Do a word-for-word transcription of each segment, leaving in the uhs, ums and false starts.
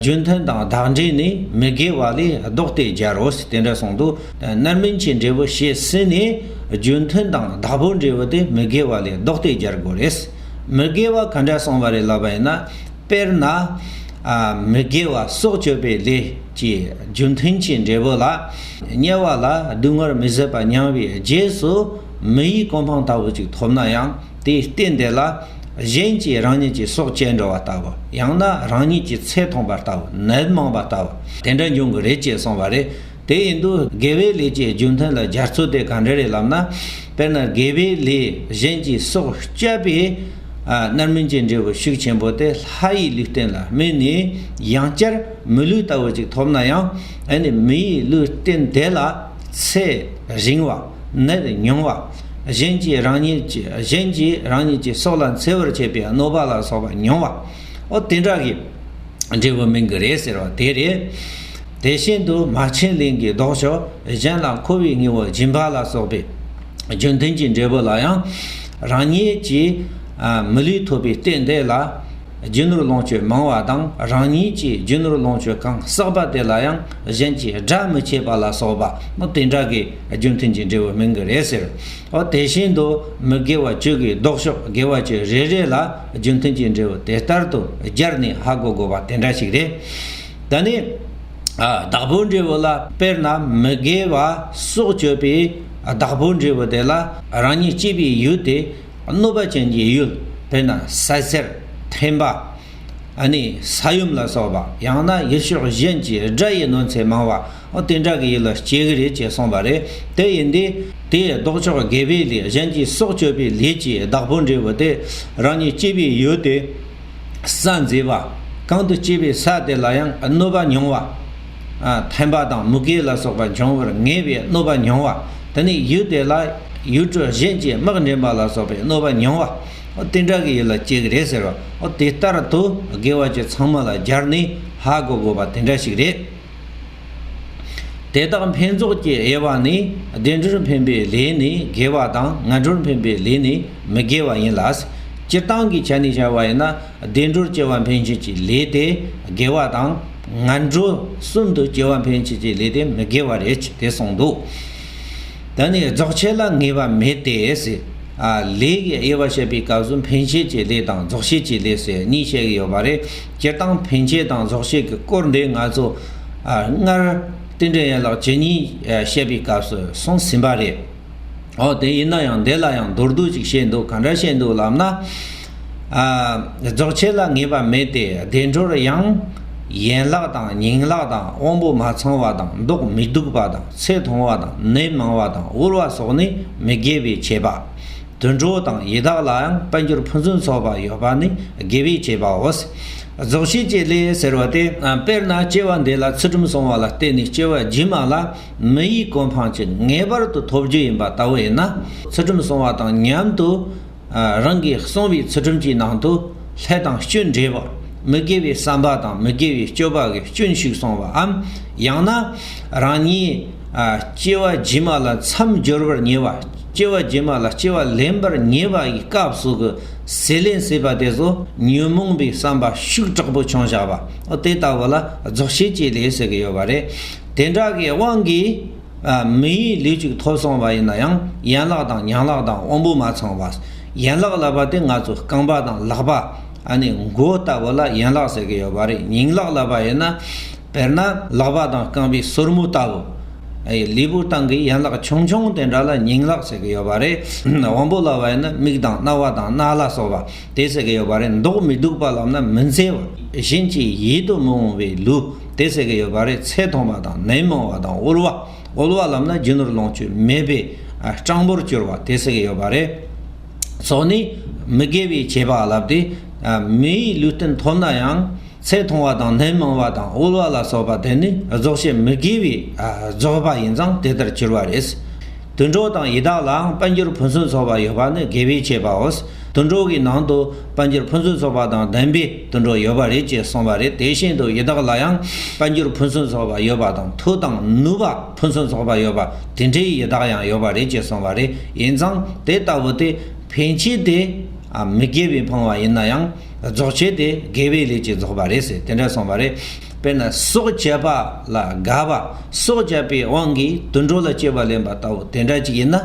རྒྱུ་མཐུན་དང་བདག་འབྲས་ནི་མི་དགེ་བ་ལས་ལྡོག་སྟེ་སྦྱར་རོ་ཟེར་དེ་འདྲ་གསུངས་འདུག། རྣམ་སྨིན་གྱི་འབྲས་བུ་བྱས་ཟིན་ནས་རྒྱུ་མཐུན་དང་བདག་པོའི་འབྲས་བུ་དེ་མི་དགེ་བ་ལས་ལྡོག་སྟེ་སྦྱར་དགོས་རེད། མི་དགེ་བ་ག་འདྲ་གསུངས་པ་རེད་ལབ་པ་ཡིན་ན། དཔེར་ན། ཨ། མི་དགེ་བ་སྲོག་གཅོད་པའི་ལས་ཀྱི་རྒྱུ་མཐུན་གྱི་འབྲས་བུ་ལ། དམྱལ་བ་ལ་སྡུག་བསྔལ་མི་བཟད་པ་མྱངས་པའི་རྗེས་སུ་མི་ཡི་གོ་འཕང་ལྟ་བུ་ཅིག་ཐོབ་ན་ཡང་དེའི་རྟེན་དེ་ལ་གཞན་གྱིས་རང་ཉིད་ཀྱི་སྲོག་བཅད་འགྲོ་བ་ལྟ་བུ། ཡང་ན་རང་ཉིད་ཀྱི་ཚེ་ཐུང་བ་ལྟ་བུ། ནད་མང་བ་ལྟ་བུ། དེ་འདྲ་འབྱུང་གི་རེད་ཅེས་གསུངས་པ་རེད། དེ་ཡིན་དུས་དགེ་བའི་ལས་ཀྱི་རྒྱུ་མཐུན་ལ་སྦྱར་ཚུལ་དེ་ག་འདྲ་རེད་ལབ་ན། དཔེར་ན་དགེ་བའི་ལས་གཞན་གྱི་སྲོག་བཅད་པའི། ཨ། རྣམ་སྨིན་གྱི་འབྲས་བུ་ཤུགས་ཆེན་པོ་དེ་ལྷ་ཡི་ལུས་རྟེན་ལ་སྨིན་ནས་ཡང་བསྐྱར་མི་ལུས་ལྟ་བུ་ཅིག་ཐོབ་ན་ཡང་། ཨ་ནི་མི་ཡི་ལུས་རྟེན་དེ་ལ་ཚེ་རིང་བ། ནད་ཉུང་བ། གཞན་གྱིས་རང་ཉིད་ཀྱི་གཞན་གྱིས་རང་ཉིད་ཀྱི་སྲོག་ལ་འཚེ་བར་བྱེད་པའི་གནོད་པ་ལ་སོགས་པ་ཉུང་བ། འོ་དེ་འདྲ་གི་འབྲས་བུ་སྨིན་གྱི་རེད་ཟེར་བ་དེ་རེད། དེ་བཞིན་དུ་མ་ཆེན་ལས་ཀྱི་ལྡོག་ཕྱོགས་གཞན་ལ་མཁོ་བའི་དངོས་པོ་སྦྱིན་པ་ལ་སོགས་པའི་རྒྱུ་མཐུན་གྱི་འབྲས་བུ་ལ་ཡང་། རང་ཉིད་ཀྱིས། ཨ། མི་ལུས་ཐོབ་པའི་རྟེན་དེ་ལ་རྒྱུ་ནོར་ལོངས་སྤྱོད་མང་བ་དང་། རང་ཉིད་ཀྱིས་རྒྱུ་ནོར་ལོངས་སྤྱོད་གང་བསགས་པ་དེ་ལ་ཡང་གཞན་གྱིས་དགྲ་མི་བྱེད་པ་ལ་སོགས་པ། འོ་དེ་འདྲ་གི་རྒྱུ་མཐུན་གྱི་འབྲས་བུ་སྨིན་གྱི་རེད་ཟེར། འོ་དེ་བཞིན་དུ་མི་དགེ་བ་བཅུ་གི་ལྡོག་ཕྱོགས་དགེ་བ་བཅུ་རེ་རེ་ལ་རྒྱུ་མཐུན་གྱི་འབྲས་བུ་དེ་ལྟར་དུ་སྦྱར་ནས་ཧ་གོ་དགོས་པ་དེ་འདྲ་ཞིག་རེད། ད་ནི། ཨ། བདག་པོའི་འབྲས་བུ་ལ། དཔེར་ན་མི་དགེ་བ་སྲོག་གཅོད་པའི་བདག་པོའི་འབྲས་བུ་དེ་ལ་རང་ཉིད་སྐྱེས་པའི་ཡུལ་དེ་གནོད་པ་ཅན་གྱི་ཡུལ། དཔེར་ན་ས་སེར། ཐན་པ། ཨ་ནི་ས་ཡོམ་ལ་སོགས་པ། ཡང་ན་ཡུལ་ཕྱོགས་གཞན་གྱི་དགྲ་ཡི་གནོད་འཚེ་མང་བ། འོ་དེ་འདྲ་གི་ཡུལ་ལ་སྐྱེ་གི་རེད་ཅེས་གསུངས་པ་རེད། དེ་ཡིན་དུས་དེའི་ལྡོག་ཕྱོགས་དགེ་བའི་ལས། གཞན་གྱི་སྲོག་གཅོད་པའི་ལས་ཀྱི་བདག་པོའི་འབྲས་བུ་དེ་རང་ཉིད་སྐྱེས་པའི་ཡུལ་དེ། ས་མཛེས་པ། གང་དུ་སྐྱེས་པའི་ས་དེ་ལ་ཡང་གནོད་པ་མྱོང་བ། ཨ། ཐན་པ་དང་མུ་གེ་ལ་སོགས་པ་འབྱུང་བར་ངེས་པའི་གནོད་པ་མྱོང་བ། དེ་ནི་ཡུལ་དེ་ལ་ཡུལ་གྲུ་གཞན་གྱི་དམག་འདྲེན་པ་ལ་སོགས་པའི་གནོད་པ་མྱོང་བ། འོ་དེ་འདྲ་གི་ཡུལ་ལ་སྐྱེ་གི་རེད་ཟེར་བ། འོ་དེ་ལྟར་དུ་དགེ་བ་བཅུ་ཚང་མ་ལ་སྦྱར་ནས་ཧ་གོ་དགོས་པ་དེ་འདྲ་ཞིག་རེད། དེ་དག་འཕེན་རྫོགས་ཀྱི་དབྱེ་བ་ནི། བདེ་འགྲོར་འཕེན་པའི་ལས་ནི་དགེ་བ་དང་། ངན་འགྲོར་འཕེན་པའི་ལས་ནི་མི་དགེ་བ་ཡིན་ལ། སྤྱིར་བཏང་གི་ཆ་ནས་བྱ་བ་ཡིན་ན། བདེ་འགྲོར་སྐྱེ་བ་འཕེན་བྱེད་ཀྱི་ལས་དེ་དགེ་བ་དང་། ངན་འགྲོ་གསུམ་དུ་སྐྱེ་བ་འཕེན་བྱེད་ཀྱི་ལས་དེ་མི་དགེ་བ་རེད་དེ་གསུངས་འདུག། ད་ནི་རྫོགས་བྱེད་ལ་ངེས་པ་མེད་དེ་ཟེར། ཨ། ལས་ཀྱི་དབྱེ་བ་བཤད་པའི་སྐབས་སུ་འཕེན་བྱེད་ཀྱི་ལས་དང་རྫོགས་བྱེད་ཀྱི་ལས་ཟེར་གཉིས་བཤད་ཀྱི་ཡོད་པ་རེད། སྤྱིར་བཏང་འཕེན་བྱེད་དང་རྫོགས་བྱེད་ཀྱི་སྐོར་འདི་ང་ཚོ། ཨ། སྔར་རྟེན་འབྲེལ་ཡན་ལག་བཅུ་གཉིས་བཤད་པའི་སྐབས་སུ་གསུངས་ཟིན་པ་རེད། འོ་དེ་ཡིན་ན་ཡང་འདི་ལ་ཡང་མདོར་བསྡུས་ཅིག་བཤད་འདུག། ག་འདྲ་བཤད་འདུག་ལབ་ན། ཨ། རྫོགས་བྱེད་ལ་ངེས་པ་མེད་དེ། བདེ་འགྲོར་ཡང་ཡན་ལག་དང་ཉིང་ལག་དང་དབང་པོ་མ་ཚང་བ་དང་མདོག་མི་སྡུག་པ་དང་ཚེ་ཐུང་བ་དང་ནད་མང་བ་དང་དབུལ་བ་སོགས་ནི་མི་དགེ་བའི་བྱེད་པ། དུད་འགྲོ་དང་ཡི་དྭགས་ལའང་དཔལ་འབྱོར་ཕུན་སུམ་ཚོགས་པ་ཡོད་པ་ནི་དགེ་བའི་བྱེད་པའོ། རྫོགས་བྱེད་ཀྱི་ལས་ཟེར་བ་དེ། ཨ། དཔེར་ན་སྐྱེ་བ་འདི་ལ་ཚུལ་ཁྲིམས་སྲུང་བ་ལ་བརྟེན་ནས་སྐྱེ་བ་རྗེས་མ་ལ་མི་ཡི་གོ་འཕང་ཅིག་ངེས་པར་དུ་ཐོབ་རྒྱུ་ཡིན་པ་ལྟ་བུ་ཡིན་ན། ཚུལ་ཁྲིམས་སྲུང་བ་དང་མཉམ་དུ། ཨ། རང་གིས་གསུངས་པའི་ཚུལ་ཁྲིམས་ཀྱི་ནང་དུ་ལྷ་དང་སྐྱོན་འདྲེས་པ། མི་དགེ་བའི་བསམ་པ་དང་མི་དགེ་བའི་སྤྱོད་པ་གི་སྐྱོན་ཞིག་སོང་བའམ། ཡང་ན་རང་ཉིད། ཨ། སྐྱེ་བ་རྗེས་མ་ལ་མཚམས་སྦྱོར་བར་ཉེ་བ། སྐྱེ་བ་རྗེས་མ་ལ་སྐྱེ་བ་ལེན་པར་ཉེ་བ་ཡི་སྐབས་སུ་གི་ཟས་ལེན་ཟས་པ་དེ་ཚོ་ཉོན་མོངས་པའི་བསམ་པ་ཤུགས་དྲག་པོ་བྱུང་བཞག་པ། འོ་དེ་ལྟ་བུ་ལ་རྫོགས་བྱེད་ཀྱི་ལས་ཟེར་གི་ཡོད་པ་རེད། དེ་འདྲ་གི་དབང་གིས། ཨ། མི་ཡི་ལུས་གཅིག་ཐོབ་སོང་བ་ཡིན་ན་ཡང་ཡན་ལག་དང་ཉིང་ལག་དང་དབང་པོ་མ་ཚང་བ། ཡན་ལག་ལབ་པ་དེ་ང་ཚོ་རྐང་པ་དང་ལག་པ། ཨ་ནི་མགོ་ལྟ་བུ་ལ་ཡན་ལག་ཟེར་གི་ཡོད་པ་རེད། ཉིང་ལག་ལབ་པ་ཡིན་ན། དཔེར་ན་ལག་པ་དང་རྐང་པའི་སོར་མོ་ལྟ་བུ། ཨ། ལུས་པོའི་སྟེང་གི་ཡན་ལག་ཆུང་ཆུང་དེ་འདྲ་ལ་ཉིང་ལག་ཟེར་གི་ཡོད་པ་རེད། དབང་པོ་ལབ་པ་ཡིན་ན་མིག་དང་རྣ་བ་དང་སྣ་ལ་སོགས་པ་དེ་ཟེར་གི་ཡོད་པ་རེད། མདོག་མི་སྡུག་པ་ལབ་ན་མི་མཛེས་པ། གཞན་གྱི་ཡིད་དུ་མི་འོང་བའི་ལུས་དེ་ཟེར་གི་ཡོད་པ་རེད། ཚེ་ཐུང་བ་དང་ནད་མང་བ་དང་དབུལ་བ། དབུལ་བ་ལབ་ན་རྒྱུ་ནོར་ལོངས་སྤྱོད་མེད་པའི། ཨ། སྤྲང་པོར་གྱུར་བ་དེ་ཟེར་གི་ཡོད་པ་རེད། སོགས་ནི་མི་དགེ་བའི་བྱེད་པ་ལབ་སྟེ། ཨ། མི་ཡི་ལུས་རྟེན་ཐོབ་ན་ཡང་ཚེ་ཐུང་བ་དང་ནད་མང་བ་དང་དབུལ་བ་ལ་སོགས་པ་དེ་ནི་རྫོགས་བྱེད་མི་དགེ་བའི། ཨ། རྫོགས་པ་ཡིན་ཙང་དེ་ལྟར་གྱུར་པ་རེད། དུད་འགྲོ་དང་ཡི་དྭགས་ལའང་དཔལ་འབྱོར་ཕུན་སུམ་ཚོགས་པ་ཡོད་པ་ནི་དགེ་བའི་བྱེད་པའོ། དུད་འགྲོ་གི་ནང་དུ་དཔལ་འབྱོར་ཕུན་སུམ་ཚོགས་པ་དང་ལྡན་པའི་དུད་འགྲོ་ཡོད་པ་རེད་ཅེས་གསུངས་པ་རེད། དེ་བཞིན་དུ་ཡི་དྭགས་ལ་ཡང་དཔལ་འབྱོར་ཕུན་སུམ་ཚོགས་པ་ཡོད་པ་དང་མཐུ་དང་ནུས་པ་ཕུན་སུམ་ཚོགས་པ་ཡོད་པ་དེ་འདྲའི་ཡི་དྭགས་ཡང་ཡོད་པ་རེད་ཅེས་གསུངས་པ་རེད། ཡིན་ཙང་དེ་ལྟ་བུ་དེ་འཕེན་བྱེད་དེ། ཨ། མི་དགེ་བའི་འཕང་བ་ཡིན་ན་ཡང་རྫོགས་བྱེད་དེ་དགེ་བའི་ལས་ཀྱིས་རྫོགས་པ་རེད་ཟེར་དེ་འདྲ་གསུངས་པ་རེད། དཔེར་ན་སྲོག་བཅད་པ་ལ་དགའ་བ། སྲོག་བཅད་པའི་དབང་གིས་དུད་འགྲོ་ལ་སྐྱེ་བ་ལེན་པ་ལྟ་བུ་དེ་འདྲ་ཅིག་ཡིན་ན།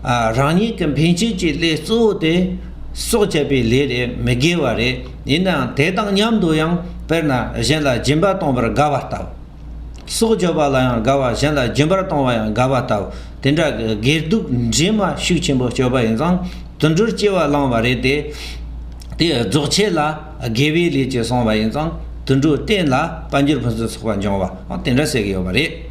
ཨ། རང་ཉིད་ཀྱི་འཕེན་བྱེད་ཀྱི་ལས་གཙོ་བོ་དེ་སྲོག་བཅད་པའི་ལས་རེད། མི་དགེ་བ་རེད། ཡིན་ནའང་དེ་དང་མཉམ་དུ་ཡང་དཔེར་ན་གཞན་ལ་སྦྱིན་པ་གཏོང་བར་དགའ་བ་ལྟ་བུ། སྲོག་གཅོད་པ་ལ་ཡང་དགའ་བ། གཞན་ལ་སྦྱིན་པར་གཏོང་བ་ཡང་དགའ་བ་ལྟ་བུ། དེ་འདྲ་གི་དགེ་སྡིག་འདྲེས་མ་ཤུགས་ཆེན་པོ་སྤྱོད་པ་ཡིན་ཙང་དུད་འགྲོར་སྐྱེ་བ་བླངས་པ་རེད་དེ། དེའི་རྫོགས་ཆེན་ལ་དགེ་བའི་ལས་ཀྱིས་སོང་བ་ཡིན་ཙང་དུད་འགྲོའི་རྟེན་ལ་དཔལ་འབྱོར་ཕུན་སུམ་ཚོགས་པ་འབྱུང་བ། ཨ། དེ་འདྲ་ཟེར་གྱི་ཡོད་པ་རེད།